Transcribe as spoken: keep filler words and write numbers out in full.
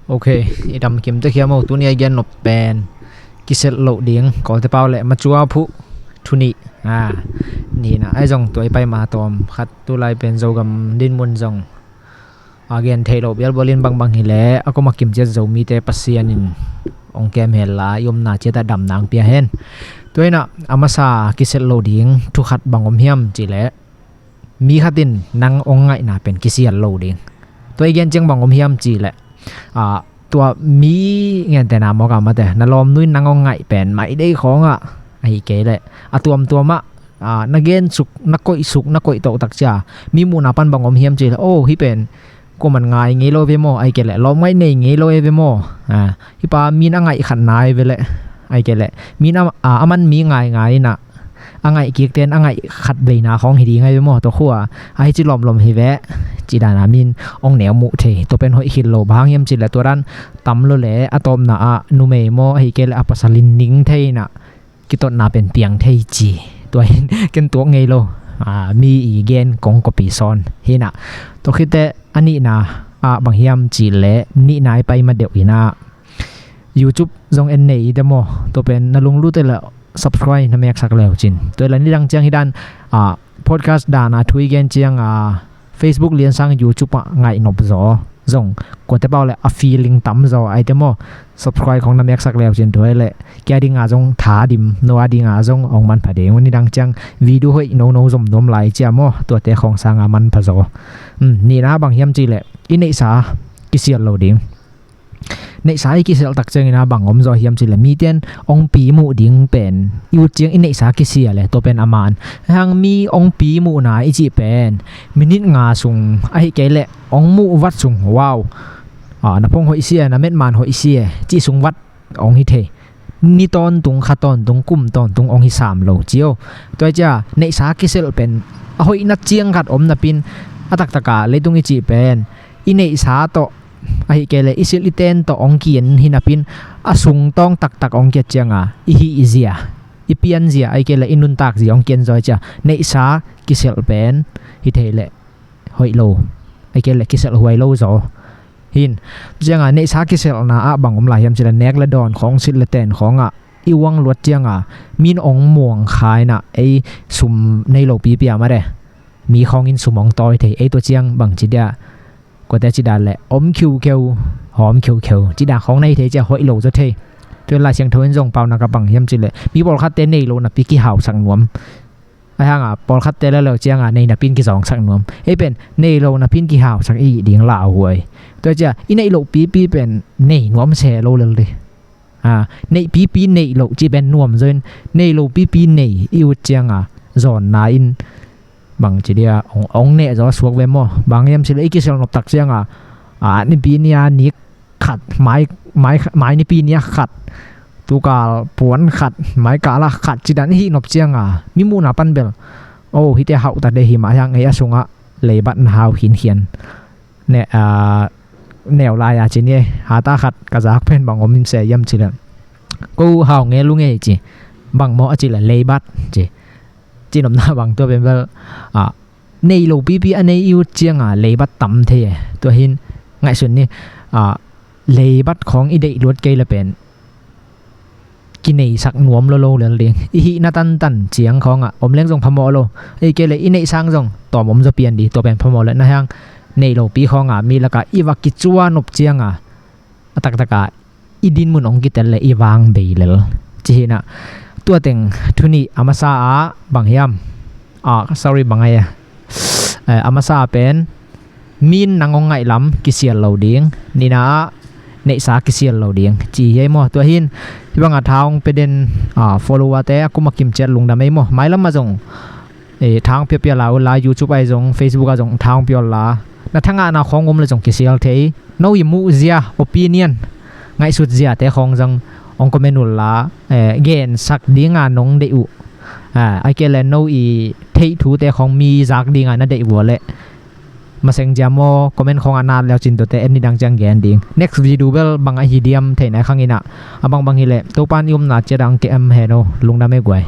Ok, i dam kim tek hiam o? Tuni a i gen nop pen kiselh loh ding, Kawlte pau le macua phuh thu nih. A, nihna ai zong tua i pai ma tawm khat, tulai pen Zogam dinmun zong a gen theih loh bialbual in bangbang hileh a koma kim ciat Zomite Pasian in hong kem hen la, i omna ciatah damna hong pia hen. Tua inah a masa kiselh loh ding thu khat bang om hiam cihleh, mi khat in nang hong ngaihna pen kisial lo ding. Tua i gen ciang bang om hiam cihleh, a, tua mi, ngentehna mawk a mate, na lawmnu in nang hong ngaih pen mai dei khawngah, ahi kei leh a tuamtuamah, a, na gensuk, na koihsuk, na koih tohtak cia mi muhna pan bang om hiam cihleh, o, hih pen kuaman ngai ngei lo ve maw, ahi kei leh lawm ngaih nei ngei lo e ve maw? A, hih pa min a ngaih khat nai ve leh, ahi kei leh min a, a, a man mi ngaingai inah a ngaih kikten a ngaih khat veina khawng hi ding ahi ve maw? Tua khua ahi ci lawmlawm hi ve, ci dana min hong neu muh thei. Tua pen hoih khil lo, bang hang hiam cihleh tua dan tam lo le a tawpna ah numei maw, ahi kei leh a pasal in ning thei inah kitotna pen piang thei ci. Tua hin ken tuak ngei lo, a, mi i gen kong kopi sawn hinah. Tua khitteh a nihna ah bang hiam cihleh, nihna i pai ma deuh inah YouTube zong en nei i de maw? Tua pen na lunglut e leh subscribe na meksak leu cin. Tua i la nidang ciang hi dan, a, podcast dana thu i gen ciang, a, Facebook liansang YouTube ah ngaih nop zaw zong, Kawlte pau le a feeling tam zaw ahi te maw? Subscribe khawng na meksak leu cin, tua hi leh kia dinga zong tha dim, no a dinga zong hong manpha ding. Nidang ciang video hoih nono zom nuam lai cia maw? Tuate khawng sanga manpha zaw. Hmm, nihna bang hiam cihleh, i neihsa kisial lo ding. Neihsa i kiselh tak ciangin a bang om zaw hiam cihleh, mite in hong pi muh ding pen i ut ciang i neihsa kisial e, tua pen a man. Hang mi hong pi muhna i cih pen minit nga sung, ahi kei leh hong muh vat sung, wow, a, na phong hoih sia, na metman hoih sia, cih sung vat hong hi thei. Ni tawntung, kha tawntung, kum tawntung hong hi sam lo cio. Tua cia neihsa kiselh pen a hoihna ciang khat om napin, a taktaka leitung i cih pen i neihsa tawh, ahi kei leh i silh i ten tawh hong ki-en hi napin, a sung tawng taktak hong ki-et cianga i hih zia, i pian zia, ahi kei leh i nuntak zia hong ki-en zaw cia neihsa kiselh pen hi thei leh hoih lo, ahi kei leh kiselh huai lo zaw. Hin, cianga neihsa kiselhna ah bang om lai hiam cihleh, nek le dawn khawng, silh le ten khawngah i uang luat cianga min hong muang kha inah, ei sum nei lo pipi a mare, mi khawngin sum hong tawi thei, ei tua ciang bang ci dia, kuate ci dan leh om khiukheu, hawm khiukheu ci dan khawng nei thei cia hoih lo zaw thei. Tua Lai Siangtho in zong paunak a bang hiam cihleh, mi pawlkhatte nei lo napi kihausak nuam. Ahi hanga pawlkhatte le lo cianga nei napin kizawngsak nuam. Ei pen nei lo napin kihausak i ding lauhuai. Tua cia i neih loh pipi pen nei nuam se lo lel dih. A, neih pipi neih loh cih pen nuam zaw in, nei lo pipi nei i ut cianga zawnna in bang ci dia, hong, hong neh zaw a suak ve maw? Bang hiam cihleh i kiselh nop tak cianga, a, nipi nia nik khat, mai, mai, mai nipi nia khat, tukal puan khat, mai kala khat ci dan i hih nop cianga mi muhna pan bel, o, hihte hauh ta dei hi mah hiang, ei a sungah leibat na hau khinkhian. Ne, a, neu lai a ci ni, hata khat ka zak pen bang om in se hiam cihleh, ko hau ngei lu ngei ci, bang maw a cihleh leibat ci. Ci nopna bang tua pen bel, a, nei lo pipi a nei i ut cianga leibat tam thei e. Tua hin ngaihsun ni, a, leibat khawng i deih luat kei le pen kineisak nuam lo lo lel ding. I hihna tantan ciang khawngah om leng zong phamawh lo. Ei kei le i neih sang zong tawm om zaw pian dih, tua pen phamawh le. Na hiang nei lopi khawngah mi lakah i va kicua nop cianga a taktaka i dinmun hong kitel le i vang bei lel. Ci hinah, tua teng thu nih. A masa ah bang hiam? A, sorry, bang ai a, eh, a masa pen min nang hong ngaih lam kisial lo ding, nihna ah neihsa kisial lo ding, ci hi ei maw? Tua hin hih banga tha hong pia den, a, follower te a kum a kim ciat lungdam ei maw? Mailam ah zong, eh, tha hong piapia la uh la, YouTube ah zong, Facebook ah zong tha hong pia uh la. Na thangahna khawng om le zong kisial thei. No i muhzia, opinion, ngaihsutziate khawng zong hong comment uh la, eh, gensak dinga nong deih uh, a, a kei le no i theih thute khawng mi zak dinga na deih uh a leh maseng zia maw, comment khawngah na leucin tuate en nidang ciang gen ding. Next video bel bang ahi diam theihna khang inah, a bangbang hileh Topan i omna ciat ang ke em heno, lungdam ei guai.